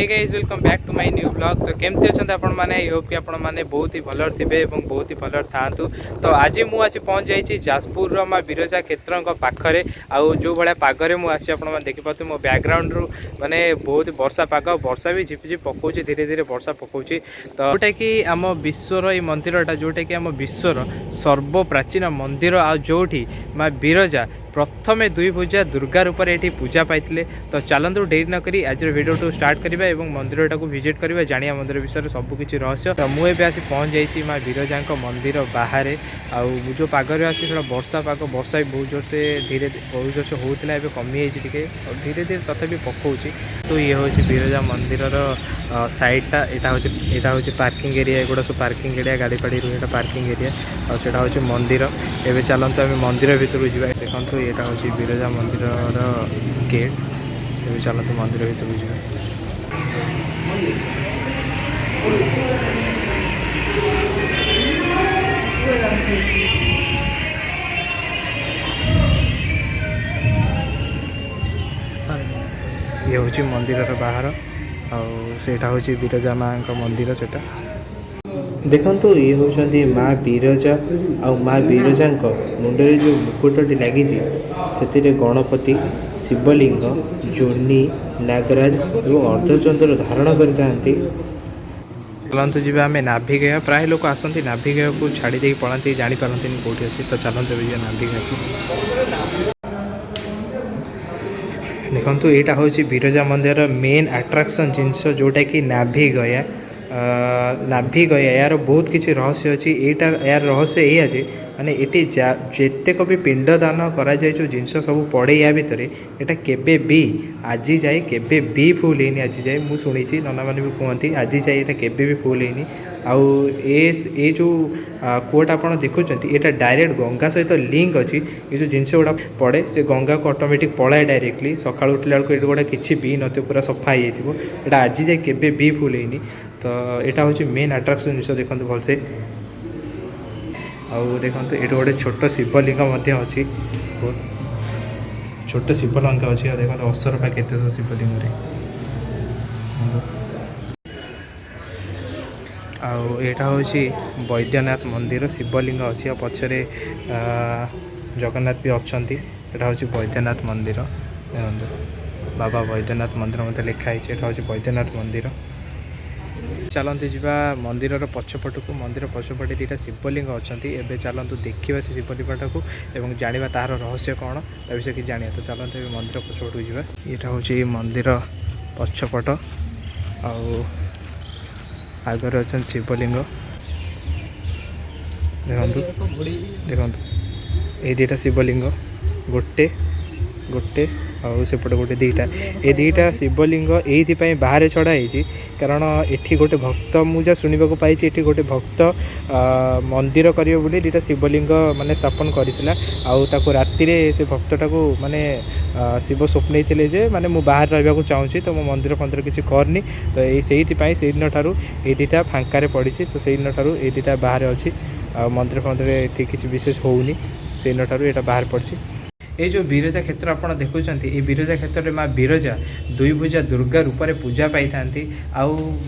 Guys, welcome back to my new vlog. ତ କେମିତି ଅଛନ୍ତି ଆପଣମାନେ? I Hope କି ଆପଣମାନେ ବହୁତ ହି ଭଲରେ ଥିବେ ଏବଂ ବହୁତ ହି ଭଲରେ ଥାଆନ୍ତୁ। ତ ଆଜି ମୁଁ ଆସି ପହଞ୍ଚି ଯାଇଛି ଯାଜପୁରର ମା ବିରଜା କ୍ଷେତ୍ରଙ୍କ ପାଖରେ। ଆଉ ଯେଉଁ ଭଳିଆ ପାଗରେ ମୁଁ ଆସିଛି, ଆପଣମାନେ ଦେଖିପାରୁଥିବେ ମୋ ବ୍ୟାକଗ୍ରାଉଣ୍ଡରୁ, ମାନେ ବହୁତ ବର୍ଷା ପାଗ। ବର୍ଷା ବି ଝିପିଝିପି ପକାଉଛି, ଧୀରେ ଧୀରେ ବର୍ଷା ପକାଉଛି। ତ ଯେଉଁଟାକି ଆମ ବିଶ୍ୱର ଏଇ ମନ୍ଦିରଟା, ଯେଉଁଟାକି ଆମ ବିଶ୍ୱର ସର୍ବପ୍ରାଚୀନ ମନ୍ଦିର, ଆଉ ଯେଉଁଠି ମା ବିରଜା ପ୍ରଥମେ ଦୁଇ ଭୁଜା ଦୁର୍ଗା ରୂପରେ ଏଠି ପୂଜା ପାଇଥିଲେ। ତ ଚାଲନ୍ତୁ, ଡେରି ନକରି ଆଜିର ଭିଡ଼ିଓଟୁ ଷ୍ଟାର୍ଟ କରିବା ଏବଂ ମନ୍ଦିରଟାକୁ ଭିଜିଟ୍ କରିବା, ଜାଣିବା ମନ୍ଦିର ବିଷୟରେ ସବୁ କିଛି ରହସ୍ୟ। ତ ମୁଁ ଏବେ ଆସି ପହଞ୍ଚି ଯାଇଛି ମା ବିରଜାଙ୍କ ମନ୍ଦିର ବାହାରେ। ଆଉ ମୁଁ ଯେଉଁ ପାଗରେ ଆସିଛି, ସେଇଟା ବର୍ଷା ପାଗ। ବର୍ଷା ବି ବହୁତ ଜୋରସେ, ଧୀରେ ବହୁତ ଜୋରସେ ହେଉଥିଲା, ଏବେ କମିଯାଇଛି ଟିକେ, ଆଉ ଧୀରେ ଧୀରେ ତଥାପି ପକାଉଛି। ତ ଇଏ ହେଉଛି ବିରଜା ମନ୍ଦିରର ସାଇଡ଼ଟା। ଏଇଟା ହେଉଛି ପାର୍କିଂ ଏରିଆ। ଏଗୁଡ଼ା ସବୁ ପାର୍କିଂ ଏରିଆ, ଗାଡ଼ି ଫାଡ଼ି ରୁହେ, ଏଇଟା ପାର୍କିଂ ଏରିଆ। ଆଉ ସେଇଟା ହେଉଛି ମନ୍ଦିର। ଏବେ ଚାଲନ୍ତୁ, ଆମେ ମନ୍ଦିର ଭିତରକୁ ଯିବା। ଦେଖନ୍ତୁ, ଏଇଟା ହେଉଛି ବିରଜା ମନ୍ଦିରର ଗେଟ୍। ଏବେ ଚାଲନ୍ତୁ, ମନ୍ଦିର ଭିତରକୁ ଯିବା। ଇଏ ହେଉଛି ମନ୍ଦିରର ବାହାର, ଆଉ ସେଇଟା ହେଉଛି ବିରଜା ମାଙ୍କ ମନ୍ଦିର ସେଇଟା। ଦେଖନ୍ତୁ, ଇଏ ହେଉଛନ୍ତି ମା ବିରଜା। ଆଉ ମା ବିରଜାଙ୍କ ମୁଣ୍ଡରେ ଯେଉଁ ମୁକୁଟଟି ଲାଗିଛି, ସେଥିରେ ଗଣପତି, ଶିବଲିଙ୍ଗ, ଯୋନି, ନାଗରାଜ ଏବଂ ଅର୍ଦ୍ଧଚନ୍ଦ୍ର ଧାରଣ କରିଥାନ୍ତି। ଚାଲନ୍ତୁ ଯିବା ଆମେ ନାଭିଗୟା। ପ୍ରାୟ ଲୋକ ଆସନ୍ତି, ନାଭିଗୟାକୁ ଛାଡ଼ି ଦେଇକି ପଳାନ୍ତି, ଜାଣିପାରନ୍ତିନି କେଉଁଠି ଅଛି। ତ ଚାଲନ୍ତୁ, ଏବେ ଯିବା ନାଭିଗୟାକୁ। ଦେଖନ୍ତୁ, ଏଇଟା ହେଉଛି ବିରଜା ମନ୍ଦିରର ମେନ୍ ଆଟ୍ରାକ୍ସନ୍ ଜିନିଷ, ଯେଉଁଟାକି ନାଭିଗୟା। ନାଭିଗୟା, ଏହାର ବହୁତ କିଛି ରହସ୍ୟ ଅଛି। ଏଇଟା ଏହାର ରହସ୍ୟ ଏଇଆ ଯେ ମାନେ ଏଠି ଯେତେକ ବି ପିଣ୍ଡ ଦାନ କରାଯାଏ, ଯେଉଁ ଜିନିଷ ସବୁ ପଡ଼େ ୟା ଭିତରେ, ଏଇଟା କେବେ ବି ଆଜି ଯାଏ କେବେ ବି ଫୁଲ୍ ହେଇନି। ଆଜି ଯାଏ ମୁଁ ଶୁଣିଛି, ନନାମାନେ ବି କୁହନ୍ତି, ଆଜି ଯାଏ ଏଇଟା କେବେ ବି ଫୁଲ୍ ହେଇନି। ଆଉ ଏ ଯେଉଁ କୂଅଟା ଆପଣ ଦେଖୁଛନ୍ତି, ଏଇଟା ଡାଇରେକ୍ଟ ଗଙ୍ଗା ସହିତ ଲିଙ୍କ ଅଛି। ଏ ଯେଉଁ ଜିନିଷ ଗୁଡ଼ା ପଡ଼େ, ସେ ଗଙ୍ଗାକୁ ଅଟୋମେଟିକ୍ ପଳାଏ ଡାଇରେକ୍ଟଲି। ସକାଳୁ ଉଠିଲା ବେଳକୁ ଏଠି ଗୋଟେ କିଛି ବି ନଥିବ, ପୁରା ସଫା ହେଇଯାଇଥିବ। ଏଇଟା ଆଜି ଯାଏ କେବେ ବି ଫୁଲ୍ ହେଇନି। ତ ଏଇଟା ହେଉଛି ମେନ୍ ଆଟ୍ରାକ୍ସନ୍ ଜିନିଷ। ଦେଖନ୍ତୁ ଭଲସେ। ଆଉ ଦେଖନ୍ତୁ, ଏଇଠି ଗୋଟେ ଛୋଟ ଶିବଲିଙ୍ଗ ମଧ୍ୟ ଅଛି। ବହୁତ ଛୋଟ ଶିବଲିଙ୍ଗ ଅଛି। ଆଉ ଦେଖନ୍ତୁ, ଅସରପା କେତେ ସବୁ ଶିବଲିଙ୍ଗରେ। ଦେଖନ୍ତୁ। ଆଉ ଏଇଟା ହେଉଛି ବୈଦ୍ୟନାଥ ମନ୍ଦିର। ଶିବଲିଙ୍ଗ ଅଛି ଆଉ ପଛରେ ଜଗନ୍ନାଥ ବି ଅଛନ୍ତି। ଏଇଟା ହେଉଛି ବୈଦ୍ୟନାଥ ମନ୍ଦିର। ଦେଖନ୍ତୁ, ବାବା ବୈଦ୍ୟନାଥ ମନ୍ଦିର ମଧ୍ୟ ଲେଖା ହେଇଛି। ଏଇଟା ହେଉଛି ବୈଦ୍ୟନାଥ ମନ୍ଦିର। ଚାଲନ୍ତୁ ଯିବା ମନ୍ଦିରର ପଛପଟକୁ। ମନ୍ଦିର ପଛପଟେ ଦୁଇଟା ଶିବଲିଙ୍ଗ ଅଛନ୍ତି। ଏବେ ଚାଲନ୍ତୁ ଦେଖିବା ସେ ଶିବଲିଙ୍ଗଟାକୁ ଏବଂ ଜାଣିବା ତାହାର ରହସ୍ୟ କ'ଣ, ତା ବିଷୟରେ କିଛି ଜାଣିବା। ତ ଚାଲନ୍ତୁ, ଏବେ ମନ୍ଦିର ପଛପଟକୁ ଯିବା। ଏଇଟା ହେଉଛି ମନ୍ଦିର ପଛପଟ, ଆଉ ଆଗରେ ଅଛନ୍ତି ଶିବଲିଙ୍ଗ। ଦେଖନ୍ତୁ, ଦେଖନ୍ତୁ, ଏଇ ଦୁଇଟା ଶିବଲିଙ୍ଗ, ଗୋଟେ ଗୋଟେ ଆଉ ସେପଟେ ଗୋଟେ, ଦୁଇଟା। ଏ ଦୁଇଟା ଶିବଲିଙ୍ଗ ଏଇଥିପାଇଁ ବାହାରେ ଛଡ଼ା ହେଇଛି, କାରଣ ଏଠି ଗୋଟେ ଭକ୍ତ, ମୁଁ ଯାହା ଶୁଣିବାକୁ ପାଇଛି, ଏଠି ଗୋଟେ ଭକ୍ତ ମନ୍ଦିର କରିବ ବୋଲି ଦୁଇଟା ଶିବଲିଙ୍ଗ ମାନେ ସ୍ଥାପନ କରିଥିଲା। ଆଉ ତାକୁ ରାତିରେ ସେ ଭକ୍ତଟାକୁ ମାନେ ଶିବ ସ୍ୱପ୍ନେଇଥିଲେ ଯେ ମାନେ ମୁଁ ବାହାରେ ରହିବାକୁ ଚାହୁଁଛି, ତ ମୁଁ ମନ୍ଦିର ଫନ୍ଦିର କିଛି କରିନି। ତ ଏଇ ସେଇଥିପାଇଁ ସେଇଦିନ ଠାରୁ ଏଇ ଦୁଇଟା ଫାଙ୍କାରେ ପଡ଼ିଛି। ତ ସେଇଦିନ ଠାରୁ ଏଇ ଦୁଇଟା ବାହାରେ ଅଛି, ଆଉ ମନ୍ଦିର ଫନ୍ଦିର ଏଠି କିଛି ବିଶେଷ ହେଉନି। ସେଇଦିନ ଠାରୁ ଏଇଟା ବାହାରେ ପଡ଼ିଛି। ଏଇ ଯେଉଁ ବିରଜା କ୍ଷେତ୍ର ଆପଣ ଦେଖୁଛନ୍ତି, ଏଇ ବିରଜା କ୍ଷେତ୍ରରେ ମା ବିରଜା ଦୁଇ ଭୁଜା ଦୁର୍ଗା ରୂପରେ ପୂଜା ପାଇଥାନ୍ତି। ଆଉ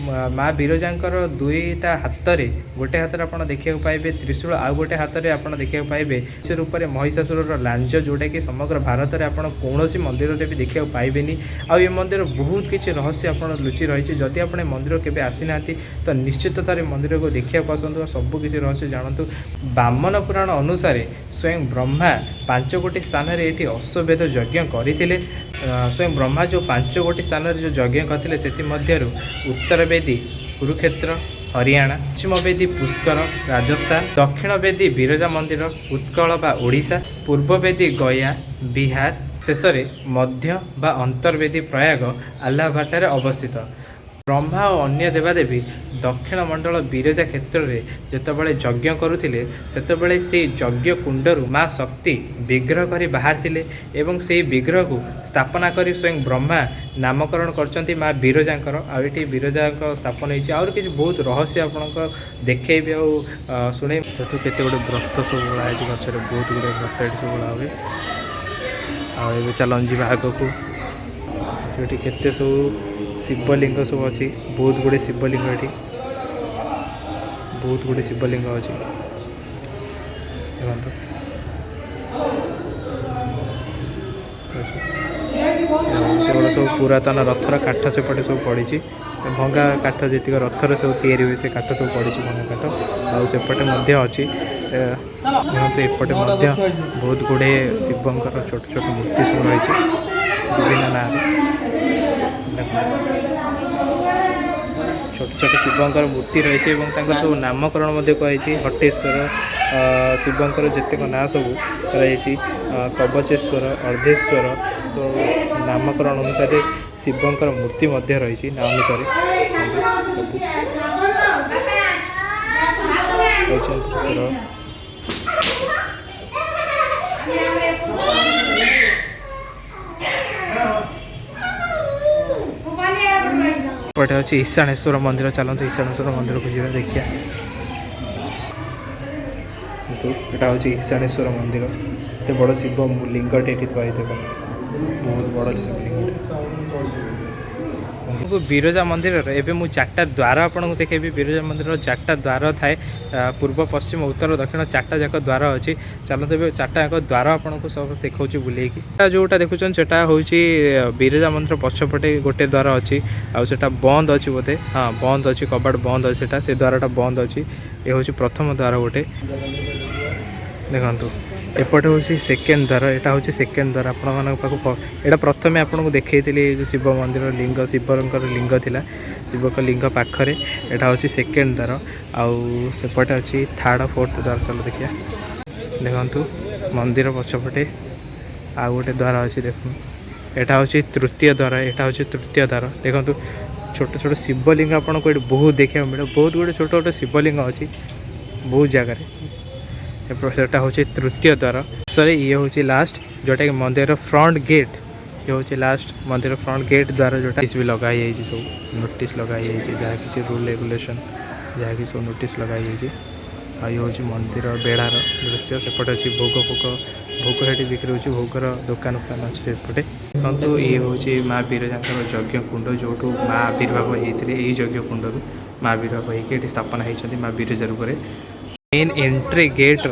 ମା ବିରଜାଙ୍କର ଦୁଇଟା ହାତରେ, ଗୋଟେ ହାତରେ ଆପଣ ଦେଖିବାକୁ ପାଇବେ ତ୍ରିଶୂଳ, ଆଉ ଗୋଟେ ହାତରେ ଆପଣ ଦେଖିବାକୁ ପାଇବେ ସେ ରୂପରେ ମହିଷାସୁରର ଲାଞ୍ଜ, ଯେଉଁଟାକି ସମଗ୍ର ଭାରତରେ ଆପଣ କୌଣସି ମନ୍ଦିରରେ ବି ଦେଖିବାକୁ ପାଇବେନି। ଆଉ ଏ ମନ୍ଦିର ବହୁତ କିଛି ରହସ୍ୟ ଆପଣ ଲୁଚି ରହିଛି। ଯଦି ଆପଣ ଏ ମନ୍ଦିର କେବେ ଆସିନାହାନ୍ତି, ତ ନିଶ୍ଚିତ ଥରେ ମନ୍ଦିରକୁ ଦେଖିବାକୁ ଆସନ୍ତୁ ଆଉ ସବୁ କିଛି ରହସ୍ୟ ଜାଣନ୍ତୁ। ବାମନ ପୁରାଣ ଅନୁସାରେ ସ୍ୱୟଂ ବ୍ରହ୍ମା ପାଞ୍ଚ ଗୋଟି ସ୍ଥାନରେ ଏଠି ଅଶ୍ୱମେଧ ଯଜ୍ଞ କରିଥିଲେ। ସ୍ୱୟଂ ବ୍ରହ୍ମା ଯେଉଁ ପାଞ୍ଚ ଗୋଟି ସ୍ଥାନରେ ଯେଉଁ ଯଜ୍ଞ କରିଥିଲେ, ସେଥିମଧ୍ୟରୁ ଉତ୍ତର ବେଦୀ କୁରୁକ୍ଷେତ୍ର, ହରିୟାଣା, ପଶ୍ଚିମ ବେଦୀ ପୁଷ୍କର, ରାଜସ୍ଥାନ, ଦକ୍ଷିଣ ବେଦୀ ବିରଜା ମନ୍ଦିର, ଉତ୍କଳ ବା ଓଡ଼ିଶା, ପୂର୍ବ ବେଦୀ ଗୟା, ବିହାର, ଶେଷରେ ମଧ୍ୟ ବା ଅନ୍ତର୍ବେଦୀ ପ୍ରୟାଗ, ଆହ୍ଲାବାଦଠାରେ ଅବସ୍ଥିତ। ବ୍ରହ୍ମା ଓ ଅନ୍ୟ ଦେବାଦେବୀ ଦକ୍ଷିଣ ମଣ୍ଡଳ ବିରଜା କ୍ଷେତ୍ରରେ ଯେତେବେଳେ ଯଜ୍ଞ କରୁଥିଲେ, ସେତେବେଳେ ସେଇ ଯଜ୍ଞ କୁଣ୍ଡରୁ ମା ଶକ୍ତି ବିଗ୍ରହ କରି ବାହାରିଥିଲେ ଏବଂ ସେଇ ବିଗ୍ରହକୁ ସ୍ଥାପନା କରି ସ୍ୱୟଂ ବ୍ରହ୍ମା ନାମକରଣ କରିଛନ୍ତି ମା ବିରଜାଙ୍କର। ଆଉ ଏଠି ବିରଜାଙ୍କ ସ୍ଥାପନ ହେଇଛି। ଆହୁରି କିଛି ବହୁତ ରହସ୍ୟ ଆପଣଙ୍କ ଦେଖେଇବି ଆଉ ଶୁଣେଇବି। ସେଠୁ କେତେ ଗୁଡ଼ିଏ ବ୍ରତ ସବୁ ଓଳା ହେଇଛି ଗଛରେ। ବହୁତ ଗୁଡ଼ିଏ ବ୍ରତ ଏଠି ସବୁ ଓଳା ହୁଏ। ଆଉ ଏବେ ଚାଲନ୍ତୁ ଯିବା ଆଗକୁ। ସେଠି କେତେ ସବୁ ଶିବଲିଙ୍ଗ ସବୁ ଅଛି, ବହୁତ ଗୁଡ଼ିଏ ଶିବଲିଙ୍ଗ ଏଠି, ବହୁତ ଗୁଡ଼ିଏ ଶିବଲିଙ୍ଗ ଅଛି। ଦେଖନ୍ତୁ, ଅଛି। ସେଗୁଡ଼ା ସବୁ ପୁରାତନ ରଥର କାଠ ସେପଟେ ସବୁ ପଡ଼ିଛି, ଭଙ୍ଗା କାଠ ଯେତିକ ରଥରେ ସବୁ ତିଆରି ହୁଏ, ସେ କାଠ ସବୁ ପଡ଼ିଛି, ଭଙ୍ଗା କାଠ। ଆଉ ସେପଟେ ମଧ୍ୟ ଅଛି। ଦେଖନ୍ତୁ, ଏପଟେ ମଧ୍ୟ ବହୁତ ଗୁଡ଼ିଏ ଶିବଙ୍କର ଛୋଟ ଛୋଟ ମୂର୍ତ୍ତି ସବୁ ରହିଛି ବିଭିନ୍ନ ନାଁରେ। ଦେଖନ୍ତୁ, ଛୋଟ ଛୋଟ ଶିବଙ୍କର ମୂର୍ତ୍ତି ରହିଛି ଏବଂ ତାଙ୍କର ସବୁ ନାମକରଣ ମଧ୍ୟ କୁହାଯାଇଛି। ହଟେଶ୍ୱର, ଶିବଙ୍କର ଯେତେକ ନାଁ ସବୁ କରାଯାଇଛି, କବଚେଶ୍ୱର, ଅର୍ଦ୍ଧେଶ୍ୱର, ସବୁ ନାମକରଣ ଅନୁସାରେ ଶିବଙ୍କର ମୂର୍ତ୍ତି ମଧ୍ୟ ରହିଛି ନାଁ ଅନୁସାରେ। ସବୁ ରବିଚନ୍ଦ୍ରେଶ୍ୱର। ଏପଟେ ଅଛି ଈଶାଣେଶ୍ୱର ମନ୍ଦିର। ଚାଲନ୍ତୁ ଈଶାଣେଶ୍ୱର ମନ୍ଦିରକୁ ଯିବା, ଦେଖିବା। କିନ୍ତୁ ଏଇଟା ହେଉଛି ଈଶାଣେଶ୍ୱର ମନ୍ଦିର। ଏତେ ବଡ଼ ଶିବ ଲିଙ୍ଗଟେ ଏଠି ଥୁଆ ହେଇଥିବ, ବହୁତ ବଡ଼ ଶିବଲିଙ୍ଗଟେ। ବିରଜା ମନ୍ଦିରର ଏବେ ମୁଁ ଚାରିଟା ଦ୍ୱାର ଆପଣଙ୍କୁ ଦେଖେଇବି। ବିରଜା ମନ୍ଦିରର ଚାରିଟା ଦ୍ୱାର ଥାଏ, ପୂର୍ବ, ପଶ୍ଚିମ, ଉତ୍ତର, ଦକ୍ଷିଣ, ଚାରିଟା ଯାକ ଦ୍ୱାର ଅଛି। ଚାଲନ୍ତୁ ଏବେ ଚାରିଟା ଯାକ ଦ୍ୱାର ଆପଣଙ୍କୁ ସବୁ ଦେଖାଉଛି ବୁଲେଇକି। ଯେଉଁଟା ଦେଖୁଛନ୍ତି ସେଟା ହେଉଛି ବିରଜା ମନ୍ଦିର ପଛପଟେ ଗୋଟେ ଦ୍ୱାର ଅଛି, ଆଉ ସେଟା ବନ୍ଦ ଅଛି ବୋଧେ। ହଁ, ବନ୍ଦ ଅଛି, କବାଟ ବନ୍ଦ ଅଛି ସେଟା, ସେ ଦ୍ୱାରଟା ବନ୍ଦ ଅଛି। ଏ ହେଉଛି ପ୍ରଥମ ଦ୍ୱାର ଗୋଟେ। ଦେଖନ୍ତୁ, ଏପଟେ ହେଉଛି ସେକେଣ୍ଡ ଦ୍ୱାର। ଏଇଟା ହେଉଛି ସେକେଣ୍ଡ ଦ୍ୱାର ଆପଣମାନଙ୍କ ପାଖକୁ। ଏଇଟା ପ୍ରଥମେ ଆପଣଙ୍କୁ ଦେଖେଇଥିଲି, ଏ ଯେଉଁ ଶିବ ମନ୍ଦିର ଲିଙ୍ଗ, ଶିବଙ୍କର ଲିଙ୍ଗ ଥିଲା, ଶିବଙ୍କ ଲିଙ୍ଗ ପାଖରେ। ଏଇଟା ହେଉଛି ସେକେଣ୍ଡ ଦ୍ୱାର, ଆଉ ସେପଟେ ଅଛି ଥାର୍ଡ଼, ଫୋର୍ଥ ଦ୍ୱାର। ଚାଲ ଦେଖିବା। ଦେଖନ୍ତୁ, ମନ୍ଦିର ପଛପଟେ ଆଉ ଗୋଟେ ଦ୍ୱାର ଅଛି। ଦେଖନ୍ତୁ, ଏଇଟା ହେଉଛି ତୃତୀୟ ଦ୍ୱାର। ଏଇଟା ହେଉଛି ତୃତୀୟ ଦ୍ୱାର। ଦେଖନ୍ତୁ, ଛୋଟ ଛୋଟ ଶିବଲିଙ୍ଗ ଆପଣଙ୍କୁ ଏଠି ବହୁତ ଦେଖିବାକୁ ମିଳିବ। ବହୁତ ଗୁଡ଼ିଏ ଛୋଟ ଛୋଟ ଶିବଲିଙ୍ଗ ଅଛି ବହୁତ ଜାଗାରେ। ସେଟା ହେଉଛି ତୃତୀୟ ଦ୍ୱାର। ଶେଷରେ ଇଏ ହେଉଛି ଲାଷ୍ଟ, ଯେଉଁଟାକି ମନ୍ଦିରର ଫ୍ରଣ୍ଟ ଗେଟ୍। ଇଏ ହେଉଛି ଲାଷ୍ଟ ମନ୍ଦିର ଫ୍ରଣ୍ଟ ଗେଟ୍ ଦ୍ୱାର, ଯେଉଁଟା ବି ଲଗା ହେଇଯାଇଛି, ସବୁ ନୋଟିସ୍ ଲଗା ହେଇଯାଇଛି, ଯାହା କିଛି ରୁଲ୍ ରେଗୁଲେସନ୍ ଯାହା କିଛି ସବୁ ନୋଟିସ୍ ଲଗା ହେଇଯାଇଛି। ଆଉ ଇଏ ହେଉଛି ମନ୍ଦିର ବେଢ଼ାର ଦୃଶ୍ୟ। ସେପଟେ ଅଛି ଭୋଗ ଫୋଗ, ଭୋଗ ସେଠି ବିକ୍ରି ହେଉଛି, ଭୋଗର ଦୋକାନ ଫୋକାନ ଅଛି ସେପଟେ। ଦେଖନ୍ତୁ, ଇଏ ହେଉଛି ମା ବିରଜାଙ୍କର ଯଜ୍ଞ କୁଣ୍ଡ, ଯେଉଁଠୁ ମା ଆବିର୍ଭାବ ହେଇଥିଲେ। ଏଇ ଯଜ୍ଞ କୁଣ୍ଡରୁ ମା ଆବିର୍ଭାବ ହେଇକି ଏଠି ସ୍ଥାପନା ହେଇଛନ୍ତି ମା ବିରଜା ରୂପରେ। ମେନ୍ ଏଣ୍ଟ୍ରି ଗେଟ୍ର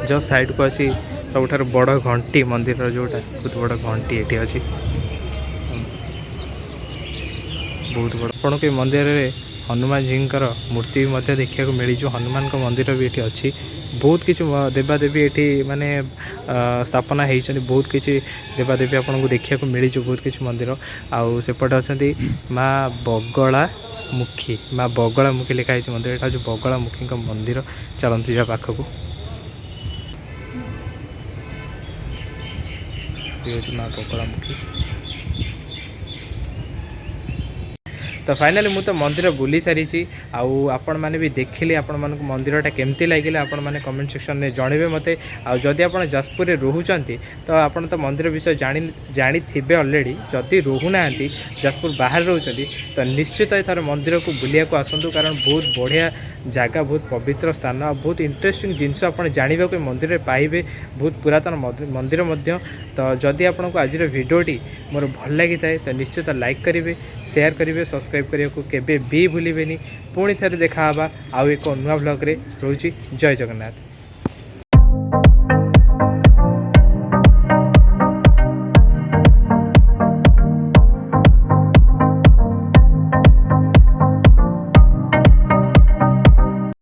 ଯେଉଁ ସାଇଡ଼୍କୁ ଅଛି ସବୁଠାରୁ ବଡ଼ ଘଣ୍ଟି ମନ୍ଦିରର, ଯେଉଁଟା ବହୁତ ବଡ଼ ଘଣ୍ଟି ଏଠି ଅଛି, ବହୁତ ବଡ଼। ଆପଣଙ୍କୁ ଏ ମନ୍ଦିରରେ ହନୁମାନଜୀଙ୍କର ମୂର୍ତ୍ତି ବି ମଧ୍ୟ ଦେଖିବାକୁ ମିଳିଯିବ। ହନୁମାନଙ୍କ ମନ୍ଦିର ବି ଏଠି ଅଛି। ବହୁତ କିଛି ଦେବାଦେବୀ ଏଠି ମାନେ ସ୍ଥାପନା ହେଇଛନ୍ତି। ବହୁତ କିଛି ଦେବାଦେବୀ ଆପଣଙ୍କୁ ଦେଖିବାକୁ ମିଳିଯିବ, ବହୁତ କିଛି ମନ୍ଦିର। ଆଉ ସେପଟେ ଅଛନ୍ତି ମା ବଗଳା ମୁଖୀ। ମା ବଗଳାମୁଖୀ ଲେଖା ହେଇଛି ମନ୍ଦିର। ଏଇଟା ହେଉଛି ବଗଳାମୁଖୀଙ୍କ ମନ୍ଦିର। ଚାଲନ୍ତୁ ଯିବା ପାଖକୁ। ଇଏ ହେଉଛି ମା ବଗଳାମୁଖୀ। ତ ଫାଇନାଲି ମୁଁ ତ ମନ୍ଦିର ବୁଲି ସାରିଛି, ଆଉ ଆପଣମାନେ ବି ଦେଖିଲେ। ଆପଣମାନଙ୍କୁ ମନ୍ଦିରଟା କେମିତି ଲାଗିଲା, ଆପଣମାନେ କମେଣ୍ଟ ସେକ୍ସନରେ ଜଣାଇବେ ମୋତେ। ଆଉ ଯଦି ଆପଣ ଯାଜପୁରରେ ରହୁଛନ୍ତି ତ ଆପଣ ତ ମନ୍ଦିର ବିଷୟ ଜାଣିଥିବେ ଅଲରେଡ଼ି। ଯଦି ରହୁନାହାନ୍ତି, ଯାଜପୁର ବାହାରେ ରହୁଛନ୍ତି, ତ ନିଶ୍ଚିତ ଏଥର ମନ୍ଦିରକୁ ବୁଲିବାକୁ ଆସନ୍ତୁ, କାରଣ ବହୁତ ବଢ଼ିଆ ଜାଗା, ବହୁତ ପବିତ୍ର ସ୍ଥାନ, ଆଉ ବହୁତ ଇଣ୍ଟରେଷ୍ଟିଂ ଜିନିଷ ଆପଣ ଜାଣିବାକୁ ଏ ମନ୍ଦିରରେ ପାଇବେ। ବହୁତ ପୁରାତନ ମନ୍ଦିର ମଧ୍ୟ। ତ ଯଦି ଆପଣଙ୍କୁ ଆଜିର ଭିଡ଼ିଓଟି ମୋର ଭଲ ଲାଗିଥାଏ, ତ ନିଶ୍ଚିତ ଲାଇକ୍ କରିବେ, ସେୟାର କରିବେ, ସବସ୍କ୍ରାଇବ୍ କରିବାକୁ କେବେ ବି ଭୁଲିବେନି। ପୁଣି ଥରେ ଦେଖା ହେବା ଆଉ ଏକ ନୂଆ ବ୍ଲଗ୍ରେ। ରହୁଛି, ଜୟ ଜଗନ୍ନାଥ।